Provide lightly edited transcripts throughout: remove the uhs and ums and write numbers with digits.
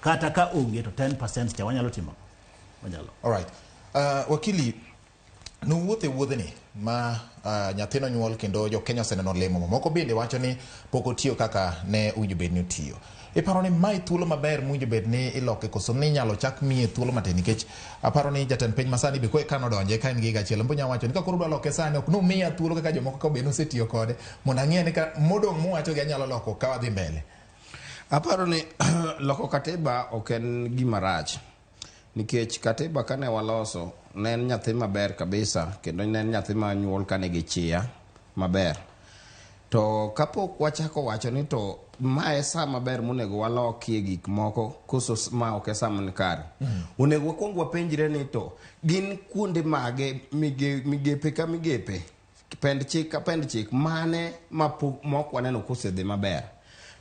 Kata ka onge to 10% cha wanyalo timo, wanyalo. Alright. Wakili, nuwuotho e wuodhni ma nyathi nonyuol kendo jo Kenya oseneno lemo mamoko bende wacho ni pok otiyo kaka ne owinjo bed ni otiyo. Iparo ni mae thuolo maber mowinjo bed ni iloke koso ni inyalo chak miye thuolo matin? Nikech aparo ni jatend piny masani be ka nodonje ka en gi higa achiel mbo nyalo wacho ni ka koro udwa loke sani ok numiya thuolo kaka jomoko ka be nosetiyo kode mondo ang'e ni ka modong' muwacho gi anyalo loko ka wadhi mbele. Aparo ni loko katiba ok en gima rach, nikech katiba kane waloso ne en nyathi maber kabisa, kendo ne en nyathi manyuol ka nigi chia maber. To kapok wachako wacho ni to ma e sa maber monego walokie gik moko koso ma ok e sa man kare, onego wakwong wapenjre ni to gin kuonde mage, migepe ka migepe, pend chik ka pend chik mane ma pok mok waneno kosedhi maber.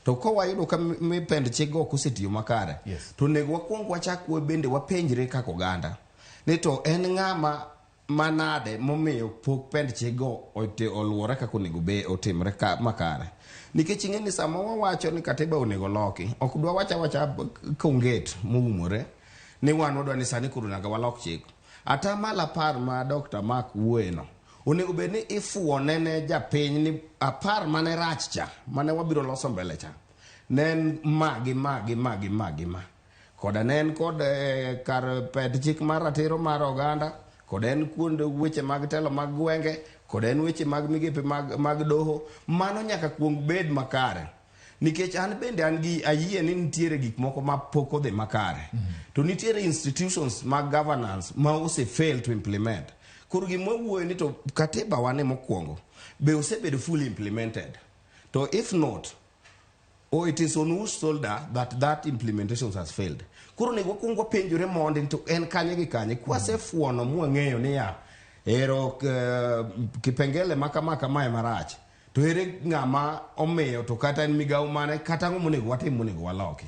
To ka wayudo ka mi pend chik go ok osetiyo makare, to onego wakwong wachak bende wapenjre kaka oganda ni to en ng'ama manade momiyo pok pend chik go oluwore kaka onego be otimre ka, makare. Nikech ing'e ni sama wawacho ni katiba onego loki, ok dwa wacha wacha konget moumore ni wan wadwa ni sani koro nyaka walok chik. 10% ma Dr. Mark wuoyeno onego bed ni ifuone ne japiny ni 10 mane rach cha mane wabiro loso mbele cha ne en ma gi ma gi ma gi ma gi ma koda ne en kod kar pend chik mar ratiro mar oganda, kod en kuonde weche mag telo mag gwenge, kod en weche mag migepe mag doho. Mano nyaka kuong bed makare, nikech an bende an gi ayie ni nitiere gik moko ma pok odhi makare, to nitiere institutions mag governance ma ose fail to implement. Koro gima wuoyo ni to katiba wane mokwongo be osebedo fully implemented? To if not, or it is on whose shoulder that that implementation has failed? Koro onego wakwong wapenjore mondi ni to en kanye gi kanye kwasefuono mwang'eyo niya ero kipengele ma kama kamae marach, to ere ng'ama omiyo, to kata en migawo mane, kata ang'o monego watim monego waloki?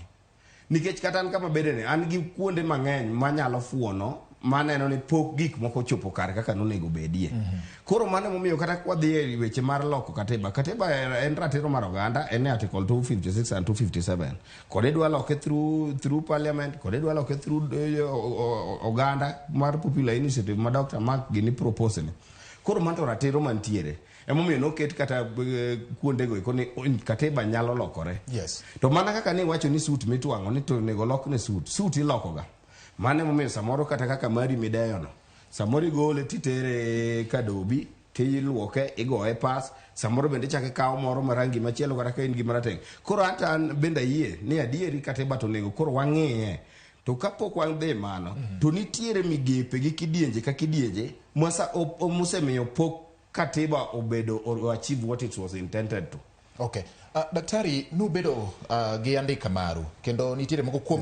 Nikech kata an kama bedene an gi kuonde mang'eny manyalo fuono maneno ni pok gik moko ochopo kare kaka nonego bedie. Koro mano emomiyo kata kwadhi e weche mar loko katiba, katiba en ratiro mar oganda, en e article 256 and 257. Kod idwa loke through parliament, kod idwa loke through oganda mar popular initiative ma Dr. Mark gini propose ni. Koro mano to ratiro mantiere. Emomiyo noket kata kuondego eko ni katiba nyalo lokore. To mana kaka ni iwacho ni suit mitwang'o ni to onego lokne suit, suit ilokoga. Mano emomiyo samoro kata kaka mari mideyono, samoro igole titere kadobi, tiluoke, igoye pas, samoro bende ichako ikawo moro ma rangi machielo kata ka in gi marateng'. Koro anta an bende ayie ni adieri katiba to onego koro wang'iye. To kapok wadhi mano, to nitiere migepe gi kidienje ka kidienje mosemiyo pok katiba obedo or achieve what it was intended to. Okay. Daktari, nubedo gi andika maru kendo nitiere moko kuom